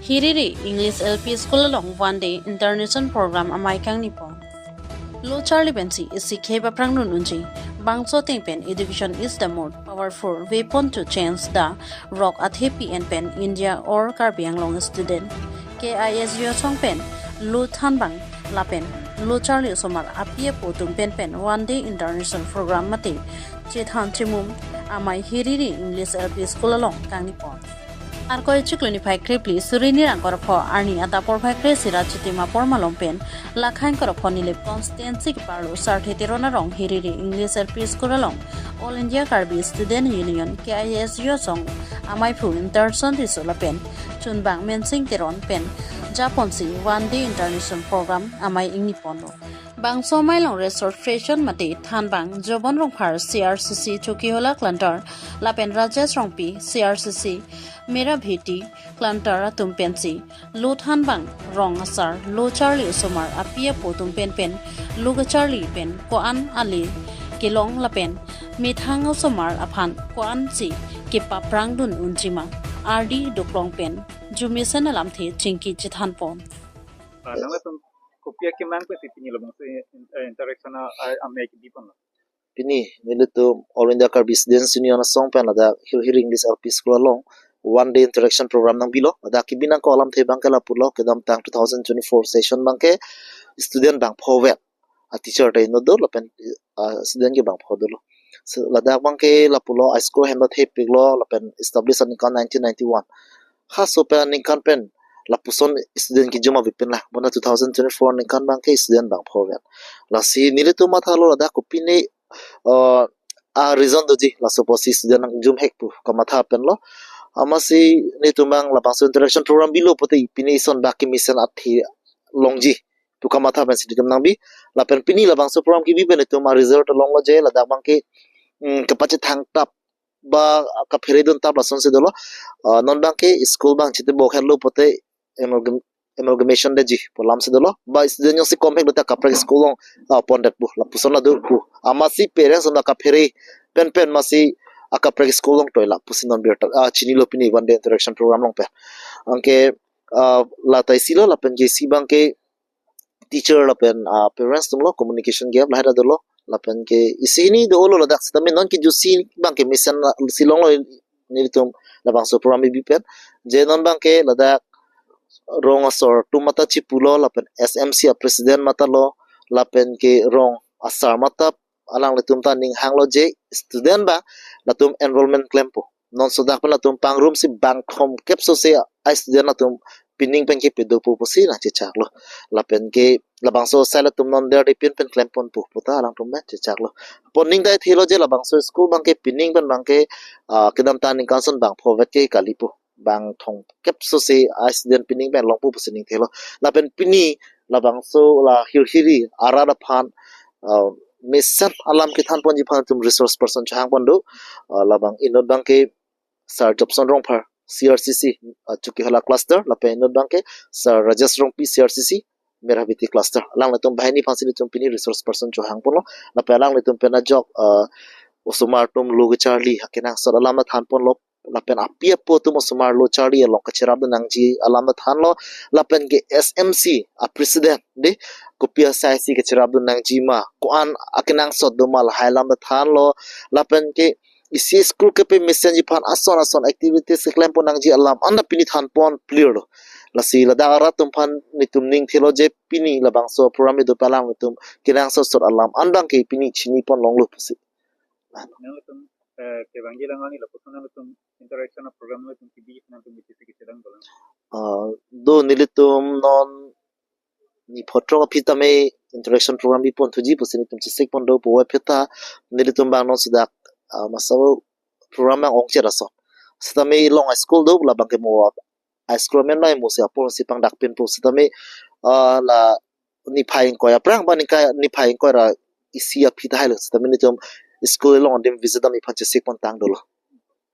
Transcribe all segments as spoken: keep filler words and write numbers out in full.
Hiriri English L P School along One Day International Program amei kangni pon. Lo charli pensi isi khep aphrang dun unji. Bangso ateng pen education is the most powerful weapon to change the rok athe P N pen India or Karbi Anglong student. K I S U asong pen lo thanbang lapen lo charli osomar api apo atum pen pen One Day International Program mate chethan chemum amei Hiriri English L P School along kangni pon. Arkoi chiklo niphai krepli suri nirang korokho arni adap porphai kre sira chitima pormalom pen Lakhain korokho Nilip constituency keparlo Sarthe Teron arong Hiriri English L P School along All India Karbi Student Union K I S U asong ameiphu Interson Tisso lapen chunbang Mensing Teron pen japonsi One Day International Program amei ingni ponlo. Bangso amei along resource person mate thanbang Jobon Rongphar C R C C Chokihola Clanter lapen Rajesh Rongpi C R C C Merabheti Clanter atum pensi lo thanbang, rong asar, lo charli osomar api apo atum pen pen lo kacharli pen ko-an ale kelong lapen methang osomar aphan ko-ansi kepaphrang dun unjima ardi doklong pen jumisen alamthe chingki chethan pon. Ah, nangtum kopi akemang pensi pini labangso, eh, interaction a, a, amei kebi ponlo? Pini nelitum All India Karbi Students Union asong pen ladak Hiriri English L P School along One Day Interaction Program nangbilo. Ladak kebi nangkok alamthe abangke lapulo, kedamtang two thousand twenty-four session abangke student bangpho vet, a teacher ta inut do lapen, ah, student ke bangpho dolo. So, ladak abangke lapulo, a school ahem ta thepiklo lapen establish aningkan nineteen ninety-one. Halaso pen aningkan pen lapuson student kejum ave pen la, bonta two thousand twenty-four aningkan abangke student bangpho vet. Lasi nelitum mathalo ladak kopine, uh, a reason doji laso apotsi student nangjumhek pu kamatha penlo. Amatsi nelitum abang labangso interaction program bilo pute pini ison bak kemesen athe longji pu kamatha pensi nelitum nangbi. Lapen pini labangso program kebi pen nelitum a result longlo je ladak abangke, mm, kapachethang tap ba kaphere dun tap lasonsi dolo. Ah, non abangke school abang chitebok henlo pute amalgam-, amalgamation detji pu alamsi dolo. Ba student jongsi komhek dote kaprek school along, ah, pondet pu lapuson la do pu. Amatsi parents na kaphere pen pen amatsi akaprek school along toila pusi non birta, ah, chinilo pini One Day Interaction Program along pen. Anke, ah, la ta isilo lapen ke isi abangke teacher lapen, ah, parents atumlo communication gap lahai ta dolo lapen ke isi hini dolo ladak sitame non ke jusi abangke mesen la si longlo nelitum labangso program kebi pen. Je non abangke ladak rong asor atum mata chipulo lapen S M C a president matalo lapen ke rong asar mata alanglitum ta ning hanglo je student abang latum enrollment klempo. Non sodak pen latum pangrumsi bang thomkep sose a student latum pining pen kepedopo pusi nangchechaklo. Lapen ke labangso asai latum non der de pin pen klemponpo puta alangtum pen chechaklo. Pon ning dai thelo je labangso school abangke pining pen abangke, ah, kedamtang aningkan ason bangpho vet ke kalipo. Bang thomkep sose a student pining pen longpo pusi ning thelo. Lapen pini labangso la Hiriri arat aphan, ah, mesen alam kethan ponji aphan nelitum resource person chohang pon do. Ah, labang inut abangke Sir Jobson Rongphar, C R C C, ah, Chokihola cluster, lapen inut abangke Sir Rajesh Rongpi, C R C C, Merabheti cluster. Alanglitum banghini aphansi nelitum pini resource person chohang ponlo. Lapen alanglitum pen ajok, ah, osomar atum lo kacharli akenangsot alam ta than ponlo. Lapen api apo atum osomar lo charli along kacherap dun nangji alam ta thanlo. Lapen ke S M C a president de kopi asaisi kacherap dun nangji ma, ko-an akenangsot do ma lahai alam ta thanlo. Lapen ke isi school kepemesenji aphan ason ason activities keklem pon nangji alam anta pini than pon clear lo. Lasi ladak arat atum aphan nelitum ning thelo je pini labangso program kedo pen alanglitum kenangsot sot alam an abangke pini chini pon longlo pusi. Nangtum, eh, kevangji lang ani lapuson nangtum interaction a program nangtum kebi nangtum kebi si kesedang dolang. Ah, do nelitum non ni photrok aphi tame interaction program bi pon thuji pusi nelitum chesik pon do pu aphi ta nelitum abang non sodak, ah, masa program abang ongchot ason. Sitame along a school do labangke mo a school amen abang mo si apor si pangdak pinpo sitame, ah, la niphai ingkoi aphrang ba ningkai niphai ingkoi ra isi aphi ta hailo sitame nelitum school along adim visit dam aphan chesik pon tang dolo.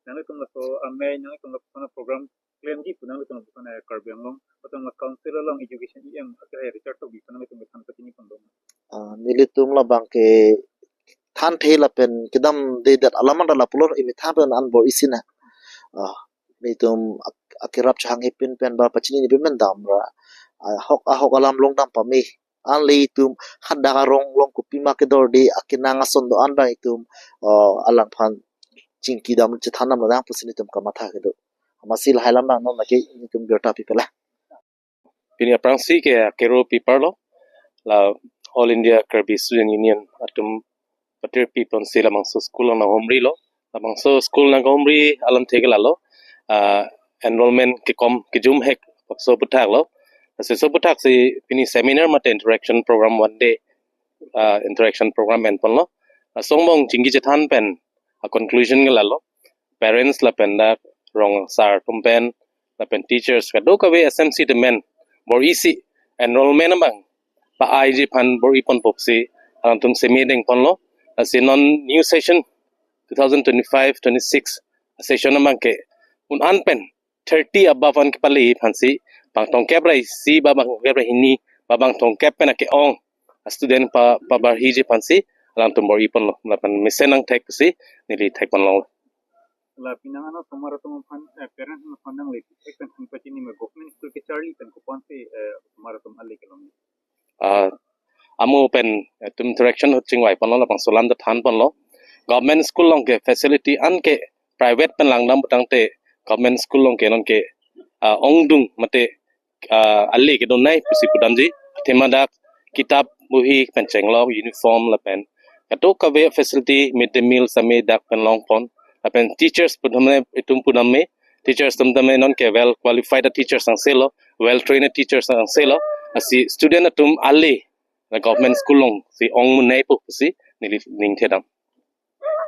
Nangtum laso amei nangtum laso program klemji pu nangtum laso Karbi Anglong, latum la council along education E M akehai Richard Tokbi pu nangtum kethan pachini pon do. Ah, nelitum labangke thanthe lapen kedam dedet alam anta lapulo emethang pen anbor isi na. Ah, nelitum ak-, akerap chehanghe pin pen ba pachini ni pin pen damra ahok ahok alam longdam pame. Anle itum hadak arong along kopima kedorde akenang ason do-an abang itum uh, alangphan chingki dam chethan damlo nang pusi nelitum kamatha kedo. Amatsi lahai alam abang non lake nelitum birta pi pela. Pini aphrangsi ke akero pi parlo, la All India Karbi Student Union atum patir pi ponsi labangso school along nanghumrilo. Labangso school nanghumri alamthe ke lalo, ah, enrollment kekom kejum hek, laso aputhak lo. Laso aputhak si pini seminar mate interaction program, one day, ah, interaction program en ponlo. Laso angbong chingki chethan pen a conclusion ke lalo. Parents lapen dak rong sar atum pen lapen teachers kadokave S M C atum pen bor-isi enrollment abang pa-aiji aphan bor-i ponpo pusi alangtum semi deng ponlo. Lasi non new session two thousand twenty-five twenty-six session abang ke un-an pen thirty above an kepale aphansi bang throngkep ra isi ba bang throngkep ra hini ba bang throngkep pen ake-ong student pa pabarhiji aphansi alangtum bor-i ponlo. Lapen mesen nangthek pusi neli thek ponlo. La pinang ano osomar atum aphan, eh, parents atum aphan nangle thek pen thang pachini me government school kecharli pen koponsi, eh, osomar atum ale kelong. Ah, amo pen, eh, itum interaction ahut chingvai ponlo, labangso alam ta than ponlo. Government school along ke facility an ke private pen langdam putangte government school along ke non ke, ah, ongdung mate, ah, ale kedonai pusi pudamji. Athema dak kitap, bohi pen chenglok, uniform lapen kadokave facility, mid day meal same dak pen longpon. Lapen teachers pudam itum pudam me, teachers atum tame non ke well qualified teachers angselo, well trained teachers angselo. Lasi student atum ale la government school alongsi ong munai po pusi neli ning thedam.